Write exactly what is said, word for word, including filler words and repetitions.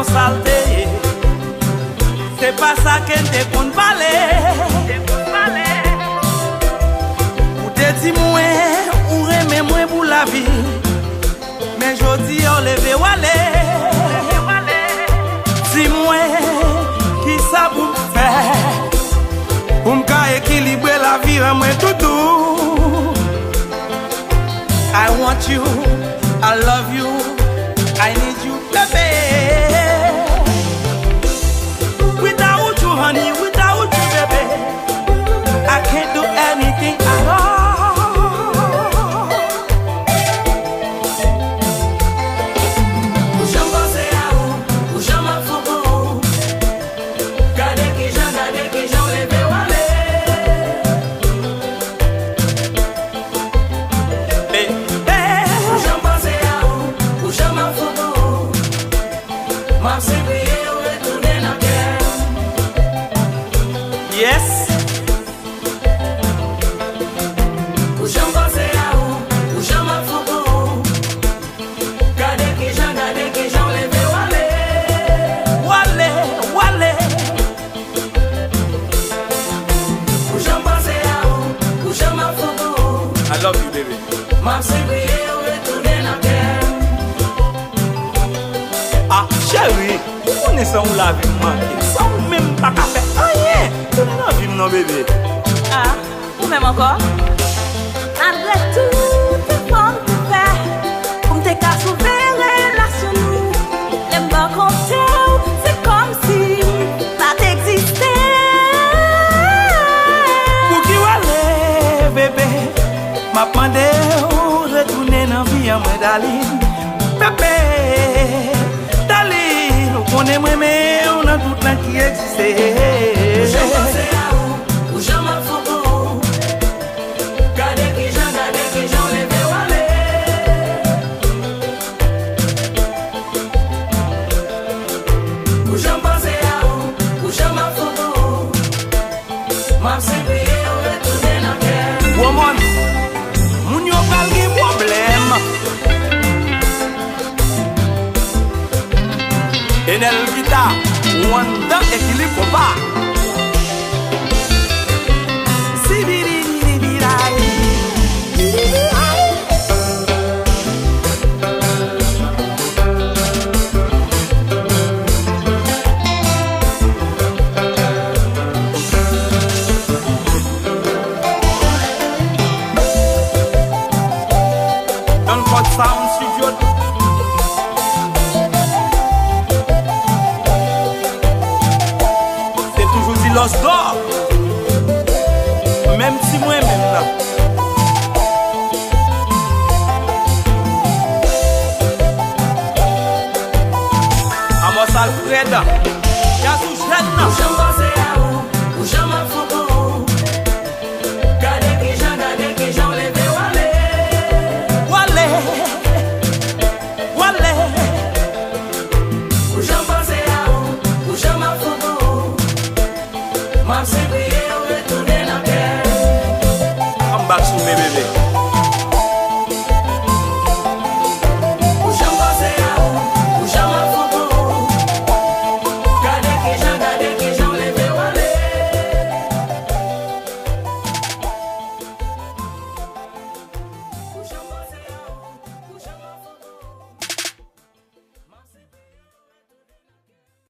Sa l te ye, se pa sa ke n te konn pale. Ou te di mwen ou renmen mwen pou lavi. Men jodi a w leve w ale. Di mwen kisa pou m fè pou m ka ekilibre lavi an mwen doudou. I want you, I love you, I need you, baby. Without you, honey, without you, baby, I can't do anything at all. Pou jan m panse a ou, pou jan m ap fou pou ou. Gade kijan, gade kijan w leve w ale. Pou jan m panse a ou, pou jan m ap fou pou ou. M ap sipliye w retounen nan kè m. Yes. Pou jan m panse a ou, pou jan m ap fou pou ou. Gade kijan, gade kijan w leve w ale. W ale, w ale. Pou jan m panse a ou, pou jan m ap fou pou ou. I love you, baby. M ap sipliye w retounen nan kè m. Ah, cheri, ou konnen san ou lavi m manke. San ou menm m pa ka fè anyen. Tounen nan vi m non, bebe. Ah, ou menm ankò? Malgre tout efò m te fè pou m te ka sove relasyon nou, lè m pa konte w, se kòmsi m pa t egziste. Pouki w ale, bebe? M ap mande w retounen nan vi an mwen, darling. Bebe, darling, ou konnen m renmen w nan tout lan ki egziste. Pou jan m panse a ou, pou jan m ap fou pou ou. Gade kijan, gade kijan w leve w ale. Pou jan m panse a ou, pou jan m ap fou pou ou. M ap sipliye w retounen nan kè m. Gwo mòn, moun yo pral gen pwoblèm. Enèl Gita, ou anndan Ekilib Konpa. Sibidibidibidai. Don Ford Sound Studio. Se toujou di Lòs Dò. Menm si mwen menm nan. Amòs Alfred, Djaz ou jèn nan.